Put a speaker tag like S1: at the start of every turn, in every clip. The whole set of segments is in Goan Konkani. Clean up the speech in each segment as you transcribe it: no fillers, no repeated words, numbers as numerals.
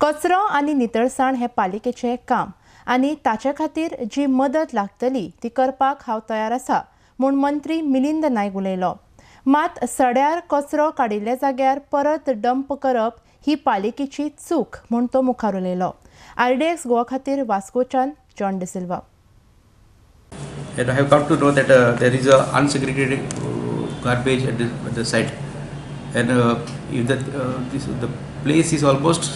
S1: कचरो आनी नितळसाण हे पालिकेचें काम आनी ताचे खातीर जी मदत लागतली ती करपाक हांव तयार आसा म्हूण मंत्री मिलिंद नायक उलयलो. मात सड्यार कचरो काडिल्ल्या जाग्यार परत डंप करप ही पालिकेची चूक म्हूण तो मुखार उलयलो. आरडीएक्स गोवा खातीर वास्कोच्यान John D'Silva.
S2: And I have come to know that there is a unsegregated garbage at the site, and if the place is almost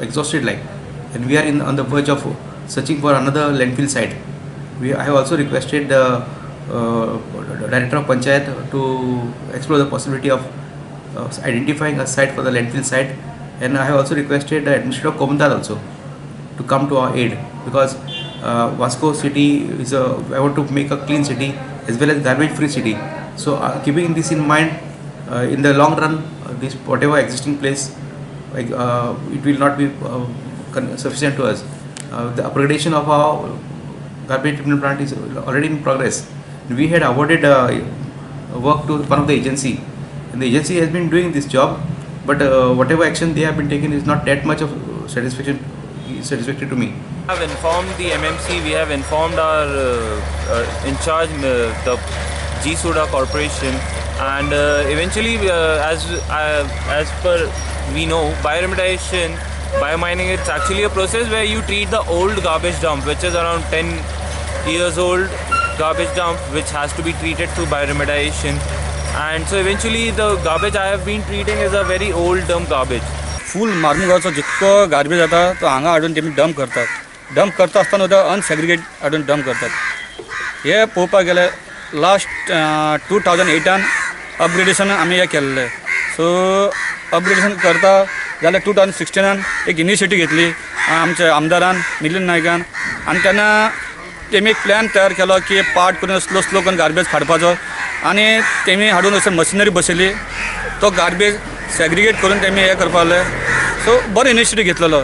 S2: exhausted, like, and we are on the verge of searching for another landfill site. I have also requested the director of Panchayat to explore the possibility of identifying a site for the landfill site, and I have also requested the administrator of Comunidade also to come to our aid, because Vasco city is I want to make a clean city as well as garbage free city. So keeping this in mind, in the long run, this whatever existing place, it will not be sufficient to us. The upgradation of our garbage treatment plant is already in progress. We had awarded work to one of the agency, and the agency has been doing this job, but whatever action they have been taking is not that much of satisfactory to me.
S3: We have informed the MMC, we have informed our in charge, the GSUDA corporation, and eventually, as per we know, bioremediation, biomining, it's actually a process where you treat the old garbage dump, which is around 10 years old garbage dump, which has to be treated through bioremediation. And so eventually the garbage I have been treating is a very old dump garbage.
S4: Full मार्मुगावचो जितको गार्बेज जाता तो हांगा हाडून तेमी डंप करतात. डंप करता आसतना सुद्दां अनसेग्रिगेट हाडून डंप करतात. हे पळोवपाक गेल्यार लास्ट 2008 अपग्रेडेशन आमी हें केल्लें. सो अपग्रेडेशन करता जाल्यार 2016 एक इनिशिएटीव घेतली आमच्या आमदारान मिलिंद नायकान, आनी तेन्ना तेमी एक प्लॅन तयार केलो की पार्ट करून स्लो स्लो करून गार्बेज काडपाचो, आनी तेमी हाडून अशें मशिनरी बसयली, तो गार्बेज सेग्रिगेट करून तेमी हें करपाक लागले. सो बरो इनिशिएटीव घेतलेलो.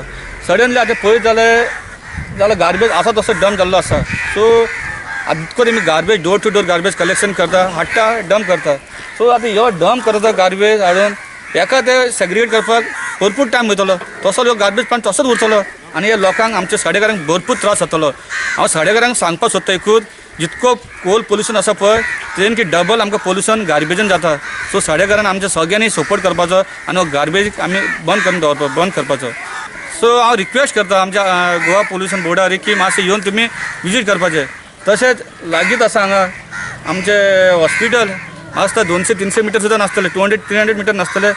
S4: सडनली आतां पळयत जाल्यार गार्बेज आसा तसो डंप जाल्लो आसा. सो आतां जितको तेमी garbage door to door garbage collection करता, हाडटा, डंप करता. सो आतां ह्यो डंप करता गार्बेज हाडून हेका ते सेग्रिगेट करपाक भरपूर टायम वयतलो, तसो ह्यो गार्बेज प्लांट तसोच उरतलो आनी हे लोकांक आमच्या सडेकारांक भरपूर त्रास जातलो. हांव सडेकारांक सांगपाक सोदता एकूच, जितको कोल पोल्युशन आसा पळय तेजेन की डबल आमकां पोल्युशन गार्बेजीन जाता. सो सडेकारान आमच्या सगळ्यांनी सपोर्ट करपाचो आनी हो गार्बेज आमी बंद करून दवरपाचो, बंद करपाचो. सो हांव रिक्वेस्ट करता आमच्या गोवा पोल्युशन बोर्डार की मातशें येवन तुमी विजीट करपाचें. तशेंच लागींच आसा हांगा आमचें हॉस्पिटल आसता, 200-300 मिटर सुद्दां नासतलें, 200-300 मिटर नासतलें.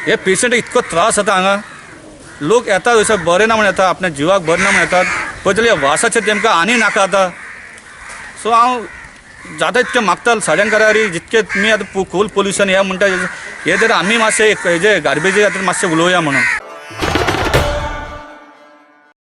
S4: हे पेशंट इतको त्रास जाता हांगा, लोक येता थंयसर बरें ना म्हण येता, आपल्या जिवाक बरें ना म्हण येतात, पळय जाल्यार वासाचेर तेमकां आनी नाका जाता. सो हांव जाता तितकें मागता सड्यांकारारी, जितकें तुमी आतां कोल पोल्युशन हें म्हणटा हें जर आमी मातशें हेजे गार्बेजी खातीर मातशें उलोवया म्हणून.